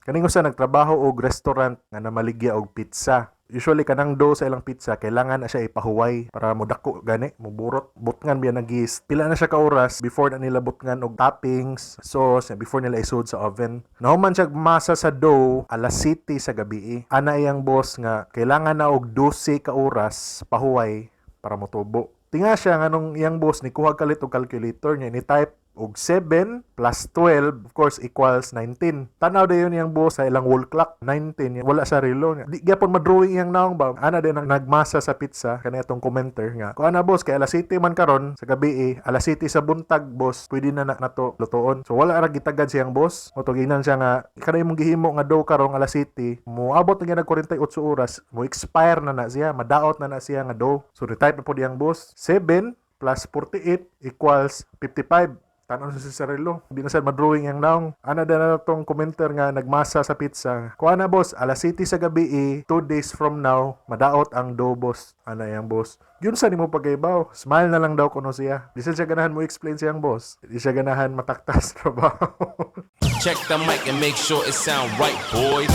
Kaning usa nagtrabaho og restaurant nga namaligya og pizza. Usually kanang dough sa ilang pizza, kailangan na siya ipahuway para modako gani, moburot, butngan biya ng yeast. Pila na siya ka oras before na nila butngan og toppings, sauce, before nila isud sa oven. Nahuman siya masa sa dough alas 7 sa gabi. Ana iyang boss nga kailangan na og 12 ka oras pahuway para motubo. Tinga siya nga nung iyang boss ni kuha kalit og calculator niya, ni type og 7 plus 12, of course, equals 19. Tanaw dayon iyang boss sa ilang wall clock, 19, wala sa relo. Di gyapon madrawing iyang naong ba. Ana din ang nagmasa sa pizza kani atong commenter nga. Kung ana, boss, kay alas 7 man karon sa gabi eh, alas 7 sa buntag, boss, pwede na na nato lutoon. So wala ra gitagad siyang boss. Mao giingnan siya nga kada imong gihimo nga dough karong alas 7, moabot na gyud 48 oras, mo expire na na siya, madaot na na siya nga dough. So retype na pod iyang boss, 7 plus 48 equals 55. Tanaw sa sa relo. Hindi na sad madrawing yang naong. Ana na tong commenter nga nagmasa sa pizza. Kuha na, boss, alas 7 sa gabi eh, 2 days from now, madaot ang dough, boss. Ana yang boss. Yun sa nimo pagkaibaw. Smile na lang daw kuno siya. Di siya ganahan mo explain siyang boss. Di siya ganahan mataktas trabaho. Check the mic and make sure it sound right, boys.